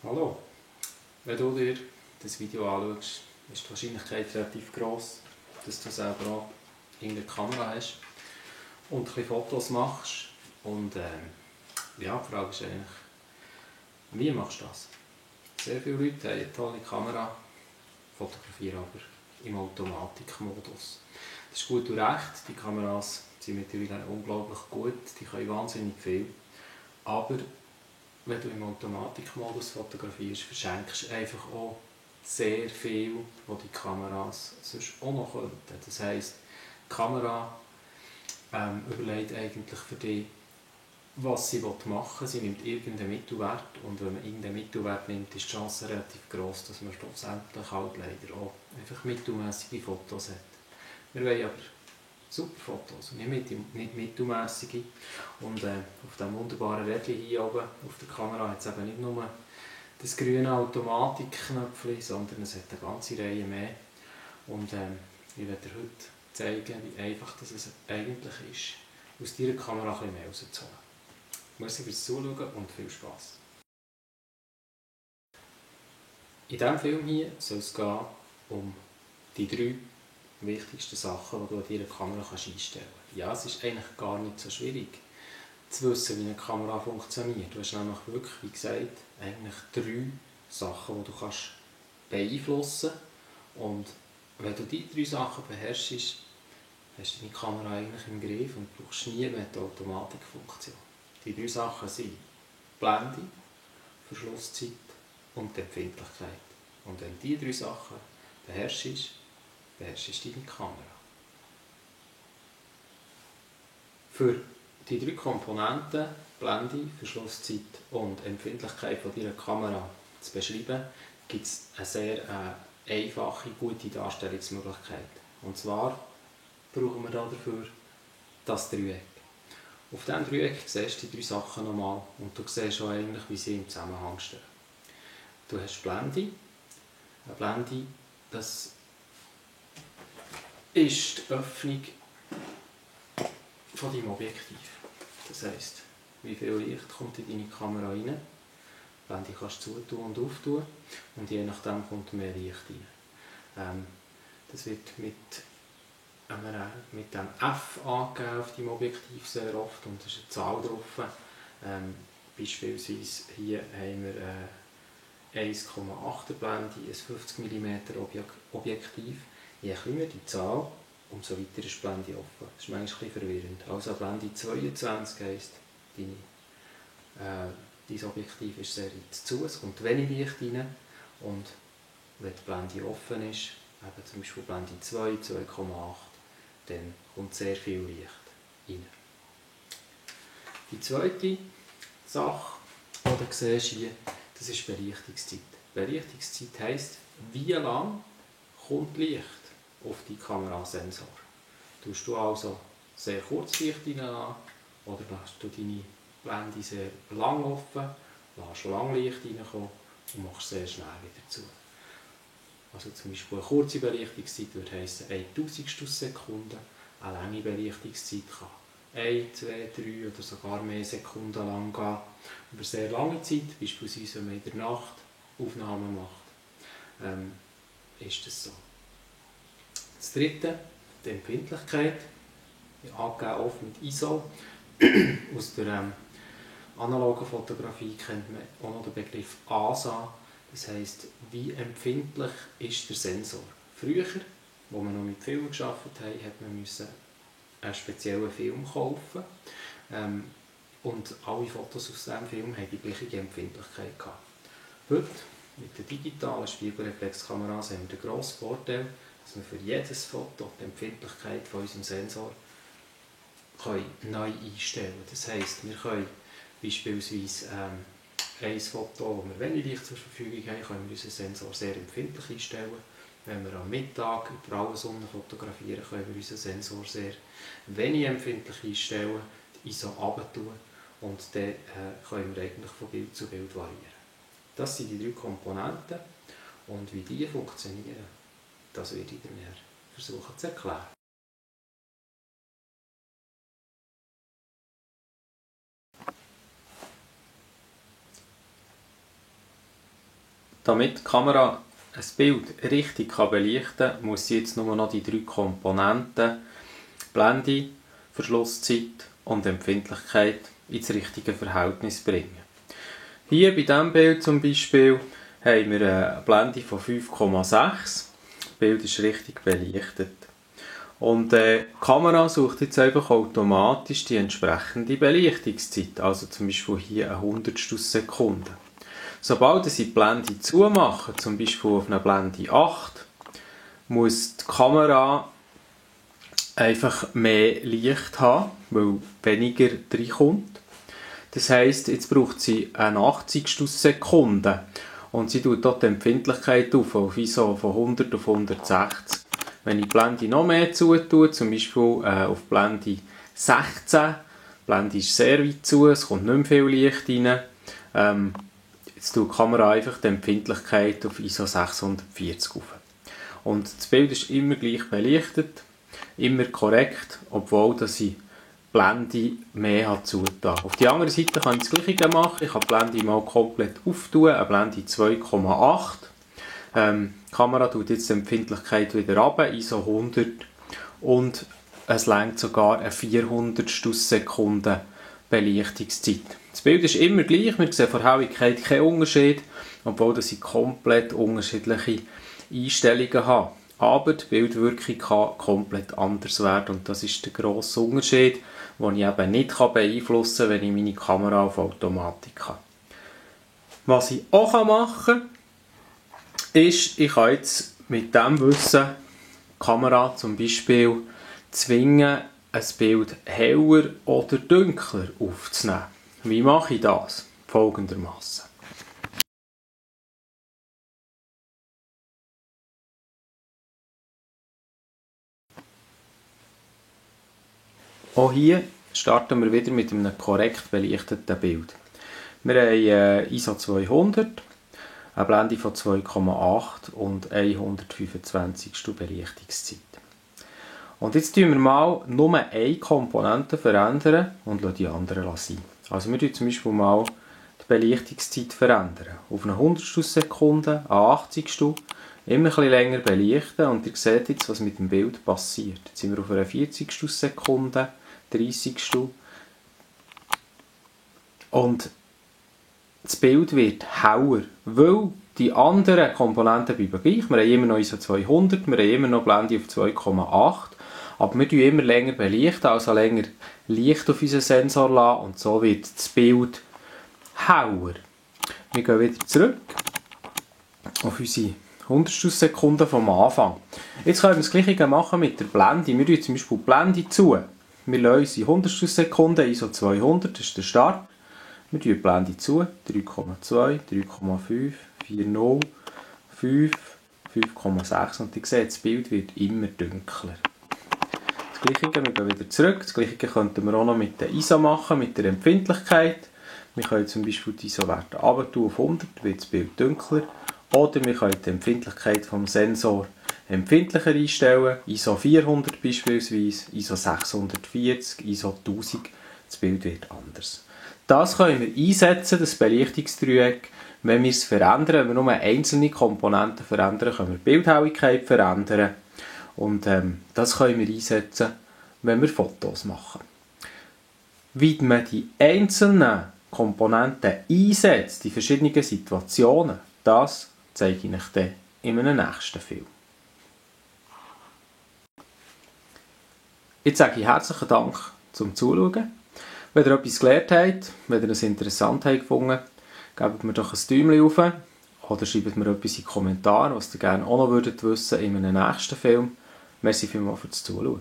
Hallo, wenn du dir das Video anschaust, ist die Wahrscheinlichkeit relativ gross, dass du selber auch irgendeine Kamera hast und ein bisschen Fotos machst. Und die Frage ist eigentlich, wie machst du das? Sehr viele Leute haben eine tolle Kamera, fotografieren aber im Automatikmodus. Das ist gut und recht, die Kameras sind mittlerweile unglaublich gut, die können wahnsinnig viel. Aber wenn du im Automatikmodus fotografierst, verschenkst du einfach auch sehr viel, was die Kameras sonst auch noch könnten. Das heisst, die Kamera überlegt eigentlich für dich, was sie machen will. Sie nimmt irgendeinen Mittelwert und wenn man irgendeinen Mittelwert nimmt, ist die Chance relativ gross, dass man schlussendlich halt leider auch einfach mittelmäßige Fotos hat. Wir wollen aber super Fotos, nicht mittelmäßige. Und auf diesem wunderbaren Rädchen hier oben auf der Kamera hat es eben nicht nur das grüne Automatikknöpfchen, sondern es hat eine ganze Reihe mehr. Und ich werde dir heute zeigen, wie einfach das es eigentlich ist, aus dieser Kamera ein bisschen mehr rauszuholen. Merci fürs Zuschauen und viel Spass. In diesem Film hier soll es gehen um die 3 wichtigsten Sachen, die du an deiner Kamera einstellen kannst. Ja, es ist eigentlich gar nicht so schwierig zu wissen, wie eine Kamera funktioniert. Du hast nämlich wirklich, wie gesagt, eigentlich 3 Sachen, die du kannst beeinflussen kannst. Und wenn du diese 3 Sachen beherrschst, hast du deine Kamera eigentlich im Griff und brauchst nie mehr die Automatikfunktion. Die 3 Sachen sind Blende, Verschlusszeit und die Empfindlichkeit. Und wenn du diese 3 Sachen beherrschst du deine Kamera. Für die 3 Komponenten, Blende, Verschlusszeit und Empfindlichkeit von deiner Kamera zu beschreiben, gibt es eine sehr einfache, gute Darstellungsmöglichkeit. Und zwar brauchen wir dafür das Dreieck. Auf diesem Dreieck siehst du die 3 Sachen nochmal und du siehst auch eigentlich, wie sie im Zusammenhang stehen. Du hast Blende. Eine Blende, das ist die Öffnung von deinem Objektiv. Das heisst, wie viel Licht kommt in deine Kamera rein. Die Blende kannst du zutun und auftun und je nachdem kommt mehr Licht rein. Das wird mit dem F angegeben auf deinem Objektiv sehr oft und da ist eine Zahl drauf. Beispielsweise hier haben wir 1,8er Blende, ein 50 mm Objektiv. Je kleiner die Zahl, umso weiter ist die Blende offen. Das ist manchmal ein bisschen verwirrend. Also Blende 22 heisst, dein Objektiv ist sehr weit zu, es kommt wenig Licht rein und wenn die Blende offen ist, eben zum Beispiel Blende 2, 2,8, dann kommt sehr viel Licht rein. Die zweite Sache, die du siehst hier, das ist Belichtungszeit. Belichtungszeit heisst, wie lange kommt Licht auf die Kamerasensor. Tust du also sehr kurz Licht rein oder lässt du deine Blende sehr lang offen, lässt lange Licht reinkommen und machst sehr schnell wieder zu. Also zum Beispiel eine kurze Belichtungszeit würde heissen 1/1000 Sekunde, eine lange Belichtungszeit kann 1, 2, 3 oder sogar mehr Sekunden lang gehen. Über sehr lange Zeit, beispielsweise wenn man in der Nacht Aufnahmen macht, ist das so. Das dritte, die Empfindlichkeit, angegeben oft mit ISO. Aus der analogen Fotografie kennt man auch noch den Begriff ASA. Das heisst, wie empfindlich ist der Sensor. Früher, als wir noch mit Film gearbeitet haben, musste man einen speziellen Film kaufen. Und alle Fotos aus diesem Film haben die gleiche Empfindlichkeit gehabt. Heute, mit den digitalen Spiegelreflexkameras, haben wir den grossen Vorteil, dass wir für jedes Foto die Empfindlichkeit von unserem Sensor neu einstellen können. Das heisst, wir können beispielsweise ein Foto, wo wir wenig Licht zur Verfügung haben, können wir unseren Sensor sehr empfindlich einstellen. Wenn wir am Mittag in prallen Sonne fotografieren, können wir unseren Sensor sehr wenig empfindlich einstellen, die ISO runter und dann können wir eigentlich von Bild zu Bild variieren. Das sind die 3 Komponenten und wie die funktionieren, das werde ich dir näher versuchen zu erklären. Damit die Kamera ein Bild richtig belichten kann, muss sie jetzt nur noch die 3 Komponenten Blende, Verschlusszeit und Empfindlichkeit ins richtige Verhältnis bringen. Hier bei diesem Bild zum Beispiel haben wir eine Blende von 5,6. Das Bild ist richtig belichtet. Und die Kamera sucht jetzt einfach automatisch die entsprechende Belichtungszeit, also zum Beispiel hier eine Hundertstel Sekunde. Sobald ich die Blende zumache, zum Beispiel auf einer Blende 8, muss die Kamera einfach mehr Licht haben, weil weniger reinkommt. Das heisst, jetzt braucht sie eine 80. Sekunde und sie tut dort die Empfindlichkeit auf ISO von 100 auf 160. Wenn ich die Blende noch mehr zutue, zum Beispiel auf Blende 16, die Blende ist sehr weit zu, es kommt nicht mehr viel Licht rein, jetzt tut die Kamera einfach die Empfindlichkeit auf ISO 640 auf. Und das Bild ist immer gleich belichtet, immer korrekt, obwohl dass ich die Blende mehr zugetan habe. Auf der anderen Seite kann ich das Gleiche machen. Ich kann die Blende mal komplett auftun, eine Blende 2,8. Die Kamera tut jetzt die Empfindlichkeit wieder runter, ISO 100 und es reicht sogar eine 400 Sekunde Belichtungszeit. Das Bild ist immer gleich, wir sehen von der Helligkeit keinen Unterschied, obwohl dass ich komplett unterschiedliche Einstellungen habe. Aber die Bildwirkung kann komplett anders werden und das ist der grosse Unterschied, den ich eben nicht beeinflussen kann, wenn ich meine Kamera auf Automatik habe. Was ich auch machen kann, ist, ich kann jetzt mit diesem Wissen die Kamera zum Beispiel zwingen, ein Bild heller oder dunkler aufzunehmen. Wie mache ich das? Folgendermaßen. Auch hier starten wir wieder mit einem korrekt belichteten Bild. Wir haben ISO 200, eine Blende von 2,8 und 125. Belichtungszeit. Und jetzt tun wir mal nur eine Komponente verändern und lassen die anderen sein. Also wir tun zum Beispiel mal die Belichtungszeit verändern. Auf eine 100. Sekunde, eine 80. Immer ein bisschen länger belichten und ihr seht jetzt, was mit dem Bild passiert. Jetzt sind wir auf einer 40. Sekunde, 30. Und das Bild wird heller, weil die anderen Komponenten bleiben gleich. Wir haben immer noch ISO 200, wir haben immer noch Blende auf 2,8, aber wir tun immer länger belichten, also länger Licht auf unseren Sensor lassen und so wird das Bild heller. Wir gehen wieder zurück auf unsere 100 Sekunden vom Anfang. Jetzt können wir das Gleiche machen mit der Blende. Wir tun zum Beispiel die Blende zu. Wir lassen unsere 100 Sekunden ISO 200, das ist der Start. Wir tun die Blende zu, 3,2, 3,5, 4,0, 5, 5,6 und ihr seht, das Bild wird immer dunkler. Das Gleiche, wir gehen wieder zurück, das Gleiche könnten wir auch noch mit der ISO machen, mit der Empfindlichkeit. Wir können zum Beispiel die ISO-Werte runter auf 100, dann wird das Bild dunkler. Oder wir können die Empfindlichkeit vom Sensor empfindlicher einstellen, ISO 400 beispielsweise, ISO 640, ISO 1000, das Bild wird anders. Das können wir einsetzen, das Belichtungsdreieck, wenn wir es verändern, wenn wir nur einzelne Komponenten verändern, können wir die Bildhelligkeit verändern und das können wir einsetzen, wenn wir Fotos machen. Wie man die einzelnen Komponenten einsetzt, die verschiedenen Situationen, das zeige ich euch dann in einem nächsten Film. Jetzt sage ich herzlichen Dank zum Zuschauen. Wenn ihr etwas gelernt habt, wenn ihr es interessant habt gefunden, gebt mir doch ein Däumchen hoch oder schreibt mir etwas in die Kommentare, was ihr gerne auch noch wissen würdet in einem nächsten Film. Merci vielmals fürs Zuschauen.